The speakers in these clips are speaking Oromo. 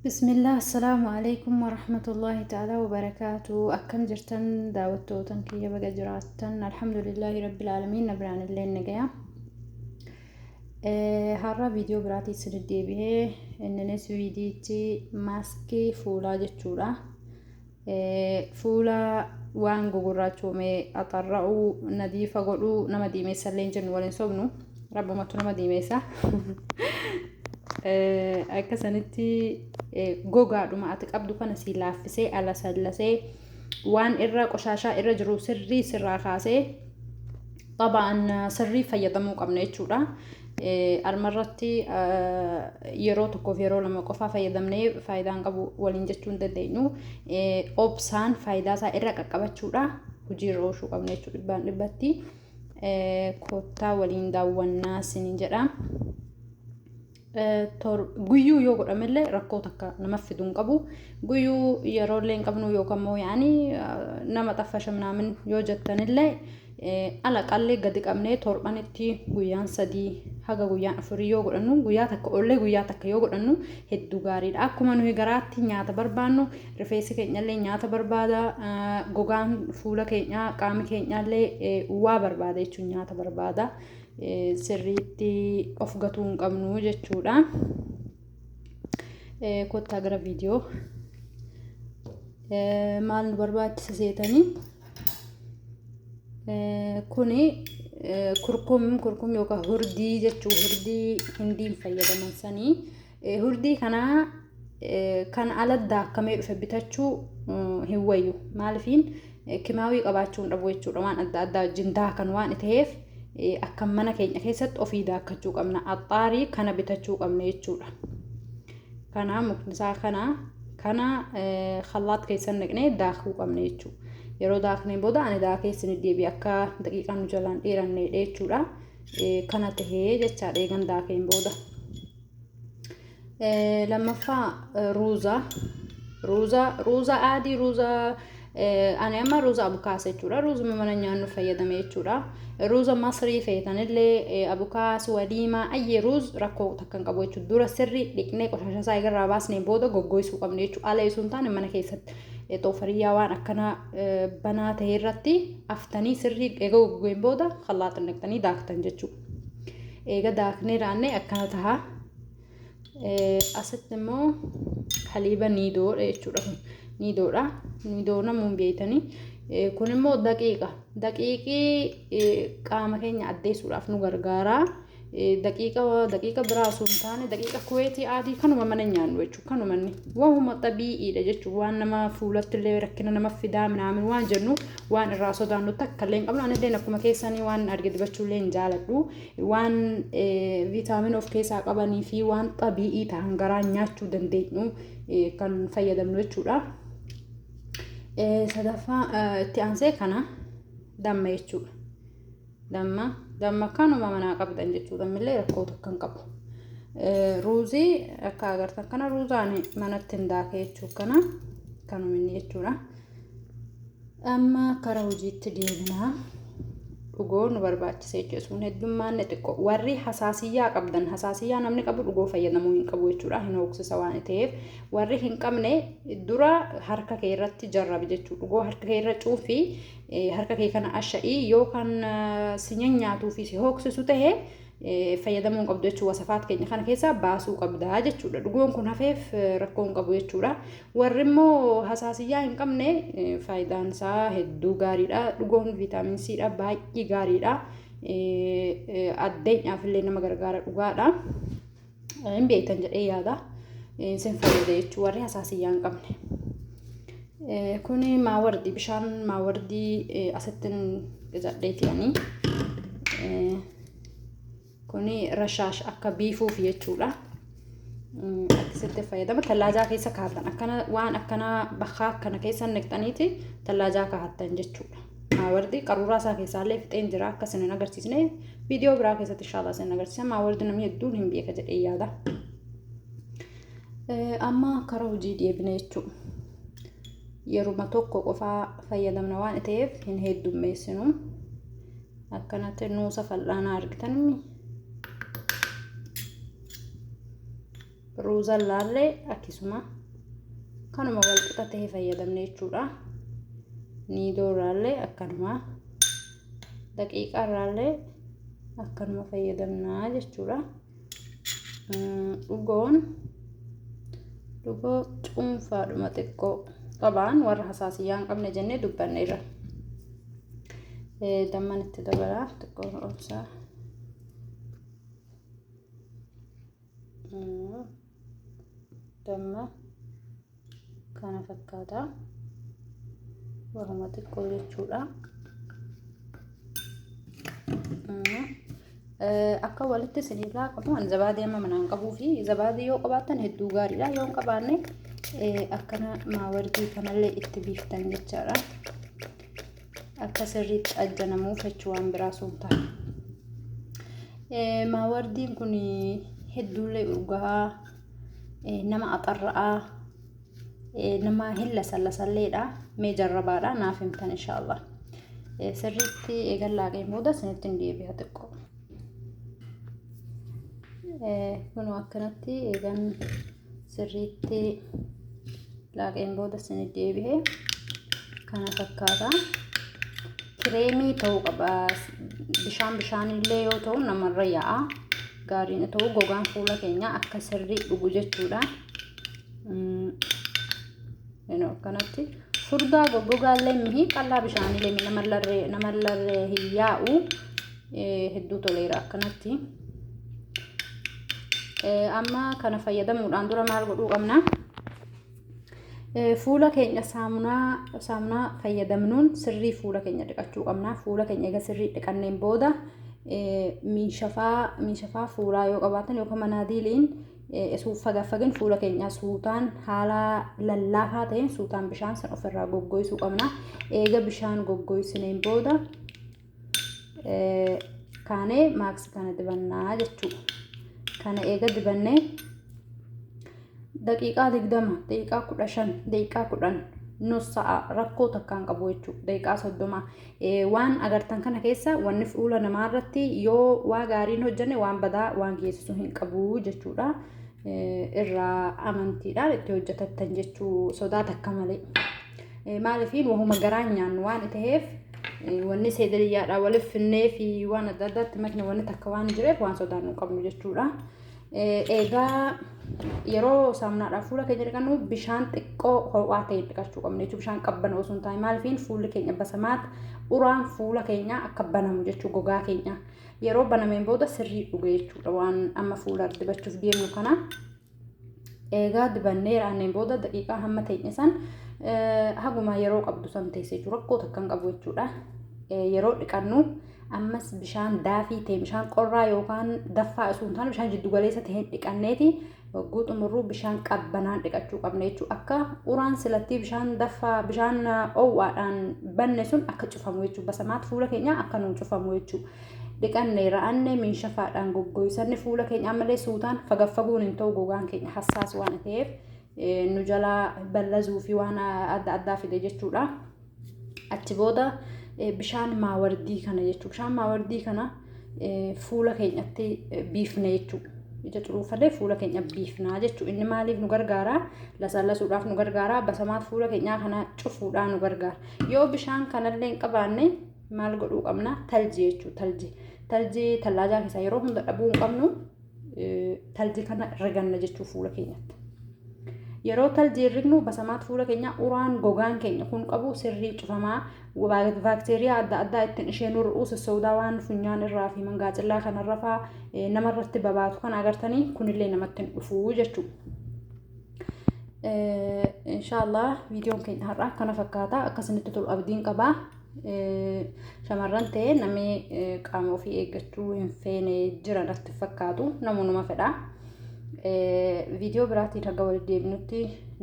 Bismillah, assalaamu alaikum warahmatullahi ta'ala wabarakaatu. Akkam jirtan daawwattootan kiyya baga jiraattan? Alhamdulillahi rabbil aalamiin, na biraan illee nagaya. Har'a viidiyoo biraatii isin deebi'ee, inninis viidiyichi maaskii fuulaa jechuudha. Fuula waan gugurraachoomee axarra'uu, nadiifa godhuu, nama diimeessa illee hin jennu, waliin sobnu, rabbumatu nama diimeessa. Akka sanitti gogaadhuma ati qabdu kana si laaffisee, alasallasee, waan irra qoshaashaa irra jiru sirrii sirraa kaasee, xabaan sirrii fayyadamuu qabna jechuudha. Armarratti yeroo tokkoof yeroo lama qofaa fayyadamnee faayidaan qabu waliin jechuu hin dandeenyu. Obsaan faayidaa isaa irra qaqqabachuudha. Hojiirra oolchuu qabna jechuudha dhibbaan dhibbatti. Kottaa waliin daawwannaa isiniin jedha. Guyyuu yoo godhamellee rakkoo takka nama fiduu hin qabu. Guyyuu yeroo illee hin qabnu yookaan immoo yaani nama xaffasha minaamin yoo jettanillee, ala qallee gadi qabnee torbanitti guyyaan 3 haga guyyaan 4 yoo godhannu, guyyaa takka ollee guyyaa takka yoo godhannu hedduu gaariidha. Akkuma nuyi garaatti nyaata barbaannu, rifeensi keenyallee nyaata barbaada, gogaan fuula keenyaa, qaami keenyallee waa barbaada jechuun nyaata barbaada. Sirriitti of gatuu hin qabnu jechuudha. Kottaa gara viidiyoo. Maal nu barbaachisa seetanii? Kuni kurkum, kurkum yookaan hurdii jechuu, hurdii hindiin fayyadaman sanii. Hurdii kana kan ala daakkamee dhufe bitachuu hin wayyu. Maalifiin kimaawii qabaachuu hin dhabu jechuudha. Waan adda addaa wajjin daakan waan ta'eef, akka mana keenya keessatti ofii daakkachuu qabna. Axxaarii kana bitachuu qabna jechuudha. Kana mukni isaa kana khallaat keessan naqnee daakuu qabna jechuudha. Yeroo daaknee booda ani daakee isin deebi'e, akka daqiiqaan nu jalaan dheeranneedha jechuudha. Kana tahee jechaadha eegan daakeen booda. Lammaffaa ruuza. Ruuza, ruuza adii, ruuza ani amma ruuza abukaas jechuudha. Ruuzuma mana nyaannu fayyadame jechuudha. Ruuza masrii feetanillee, abukaas, waliimaa, ayyee ruuz rakkoo takka hin qabu jechuudha. Dura sirrii dhiqnee qoshasha isaa irraa baasnee booda goggoysuu qabna jechuudha. Ala osoo hin taane mana keessatti xoofariyyaa waan akkana banaa ta'e irratti aftanii, sirrii eega goggogeen booda khallaaxa naqxanii daaktan jechuudha. Eega daaknee raannee akkana taha. Asitti immoo haliiba niidoodha jechuudha kun. Niidoodha. Niidoo namuun beektanii. Kun immoo daqiiqa. Daqiiqii qaama keenya addeessuudhaaf nu gargaara. Daqiiqa biraa osoo hin taane daqiiqa kuweetii adii kanuma mana nyaannu jechuudha. Kanuma inni wahuma xabii'iidha jechuudha. Waan nama fuulatti illee rakkina nama fidaa minaamin waan jennu, waan irraa sodaannu takka illee hin qabnu. Ani illee akkuma keessanii waan arge dibachuu illee hin jaaladhu. Waan viitaamina of keessaa qabanii fi waan xabii'ii ta'an garaa nyaachuu dandeenyu kan fayyadamnu jechuudha. Sadaffaa itti aansee kana damma jechuudha. Damma kanuma manaa qabdan jechuudha. Dammillee rakkoo takka hin qabu. Ruuzii akka agartan kana ruuzaan manatti hin daakee jechuudha, kana kanuma inni jechuudha. Amma kara hojiitti deebinaa. Dhugoo nu barbaachisa jechuudha. Sun heddummaanne xiqqoo. Warri hasaasiyyaa qabdan, hasaasiyyaa namni qabu dhugoo fayyadamuu hin qabu jechuudha. Hin hooksisa waan ta'eef. Warri hin qabne dura harka kee irratti jarrabi jechuudha. Dhugoo harka kee irra cuunfii, harka kee kana asha'ii, yoo kan si nyanyaatuu fi si hooksisu ta'e fayyadamuu hin qabdu jechuudha. Wasafaat keenya kana keessaa baasuu qabda jechuudha. Dhugoon kun hafeef rakkoo hin qabu jechuudha. Warri immoo hasaasiyyaa hin qabne faayidaan isaa hedduu gaariidha. Dhugoon viitaamin C dha, baay'ee gaariidha. Addeenyaaf illee nama gargaara dhugaadha. Hin beektan jedhee yaada. Isin fayyada jechuudha warri hasaasiyyaa hin qabne. Kuni maawardii, bishaan maawardii asittiin qicadheeti ani. Kuni rashaash akka biifuuf jechuudha. Akkasitti fayyadama. Tallaajaa keessa kaa'atan. Akkana waan akkana bakka akkana keessa naqxaniiti tallaajaa kaa'attan jechuudha. Maawardii qaruuraa isaa keessaallee fixeen jira, akka isin hin agarsiisne viidiyoo biraa keessatti inshallah isin agarsiisa. Maawardii namni hedduun hin beeka jedhee yaada. Amma karaa hojii deebine jechuudha. Yeruma tokko qofaa fayyadamna waan ta'eef hin heddummeessinu. Akkanatti nuusa fal'aanaa argitan. Ruuza laallee akkasuma kanuma walqixa ta'e fayyadamne jechuudha. Niidoo irraallee akkanuma, daqiiqaa irraallee akkanuma fayyadamnaa jechuudha. Dhugoon dhugoo cuunfaadhuma xiqqoo qabaan warra hasaasiyyaa hin qabne jennee dubbanneerra. Damman itti dabalaa xiqqoo obsaa. Damma kana fakkaata. Waruma xiqqoo jechuudha. Akka walitti isiniif laaqamu ani zabaadii amma manaan qabuu fi zabaadii yoo qabaattan hedduu gaariidha. Yoo hin qabaanne akkana maawardii kanallee itti biiftan jechaadha. Akka sirriitti ajjanamuuf jechuu waan biraa sun ta'a. Maawardiin kun hedduullee urgaa, nama axarra'aa, nama hin lasallasalleedha. Mee jarrabaadha, naaf himtan inshaallah. Sirriitti eegan laaqeen booda isinitti hin deebi'a xiqqoo. Kunoo akkanatti eegan sirriitti laaqeen booda isinitti deebi'e, kana fakkaata. Kireemii ta'uu qaba. Bishaan bishaanillee yoo ta'u namarra yaa'a. Gaariin ta'u gogaan fuula keenyaa akka sirrii dhugu jechuudha. Akkanatti furdaa goggogaallee mihi, qal'aa bishaanillee namallarree hin yaa'u, hedduu toleera akkanatti. Amma kana fayyadamuudhaan dura maal godhuu qabna? Fuula keenya saamunaa fayyadamnuun sirrii fuula keenya dhiqachuu qabna. Fuula keenya egaa sirrii dhiqanneen booda miinshafaa fuulaa yoo qabaatan yookaan manaadiiliin fagaffagin fuula keenya suutaan, haala lallaafaa ta'een suutaan bishaan san ofirraa goggoysuu qabna. Eega bishaan goggoysineen booda kaanee maaksii kana dibannaa jechuudha. Kana eega dibannee daqiiqaa 20, daqiiqaa 15, daqiiqaa 10, nus sa'a rakkoo takkaan qabu jechuudha. Daqiiqaa 30 waan agartan kana keessa wanni fuula namaa irratti yoo waa gaariin hojjenne waan badaa waan geessisu hin qabu jechuudha. Irraa amantiidhaan itti hojjetattan jechuu, sodaa takka malee. Maaliif wahuma garaan nyaannu waan ta'eef, wanni seedeliyyaadhaa waliif finnee fi waan adda addaatti makne wanni takka waan jireef waan sodaannu qabnu jechuudha. Egaa yeroo saamunaadhaaf fuula keenya dhiqannu bishaan xiqqoo ho'aa ta'e dhiqachuu qabna jechuudha. Bishaan qabbana osoo hin taane, maaliif fuulli keenya basamaat uraan fuula keenya akka banamu jechuudha gogaa keenya. Yeroo banameen booda sirrii dhuge jechuudha waan amma fuula dibachuuf deemnu kana. Egaa dibannee raanneen booda daqiiqaa hamma teenya san haguma yeroo qabdu san teessee jechuudha. Rakkoo takka hin qabu jechuudha. Yeroo dhiqannu ammas bishaan daafii ta'e, bishaan qorraa yookaan daffaa osoo hin taane, bishaan jiddu galeessa ta'een dhiqanneeti wagguu xumurruu bishaan qabbanaan dhiqachuu qabna jechuudha. Akka uraan silattii bishaan daffaa, bishaan oowwaadhaan banne sun akka cufamu jechuudha. Basamaat fuula keenya akka nuu cufamu jechuudha. Dhiqannee ra'annee miinshafaadhaan goggoysanni fuula keenya ammallee suutaan, fagaffaguun hin ta'u, gogaan keenya hassaas waan ta'eef nu jalaa ballazuu fi waan adda addaa fide jechuudha. Achi booda bishaan maawardii kana jechuudha. Bishaan maawardii kana fuula keenyatti biifne jechuudha. Ija curuufallee fuula keenya biifnaa jechuudha. Inni maaliif nu gargaara? Lasalasuudhaaf nu gargaara. Basamaat fuula keenyaa kana cufuudhaan nu gargaara. Yoo bishaan kanallee hin qabaanne maal godhuu qabna? Talji jechuudha. Talji. Talji tallaajaa keessaa yeroo hunda dhabuu hin qabnu. Talji kana riganna jechuudha fuula keenyatti. Yeroo taljii rignu basamaat fuula keenya uraan gogaan keenya kun qabu sirrii cufamaa, baakteeriyaa adda addaa ittiin ishee nur'uu sossoodaa waan funyaan irraa fi mangaacillaa kanarra faa namarratti babaatu kan agartanii kunillee namatti hin dhufuu jechuudha. Inshaallah viidiyoon keenya har'aa kana fakkaata, akkasinitti tolu abdiin qabaa. Shamarran ta'e namni qaama ofii eeggachuu hin feene jira natti fakkaatu, namoonni fedha. Viidiyoo biraatiin haga walitti deebinutti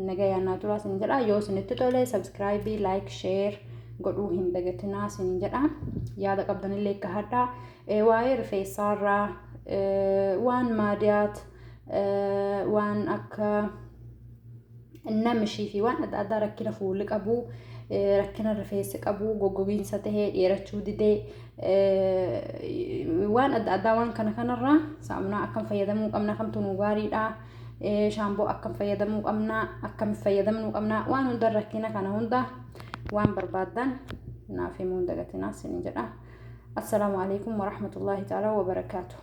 nagayaan naa turaa isin jedha. Yoo isinitti tole subscribe, like, share godhuu hin dagatinaa isin jedha. Yaada qabdanillee akka hadhaa waa'ee rifeensaarraa, waan maadiyaat, waan akka namishii fi waan adda addaa, rakkina fuulli qabu, rakkina rifeensi qabu, goggogiinsa tahee dheerachuu didee, waan adda addaa, waan kana kanarraa saamunaa akkam fayyadamuu qabna, kamtu nu gaariidha. Shaamboo akkam fayyadamuu qabnaa, akkam fayyadamuu qabnaa, waan hunda rakkina kana hunda waan barbaaddan naaf himuu hin dagatinaa isiniin jedha. Assalaamu alaikum warahmatullaahi ta'ala wabarakaatu.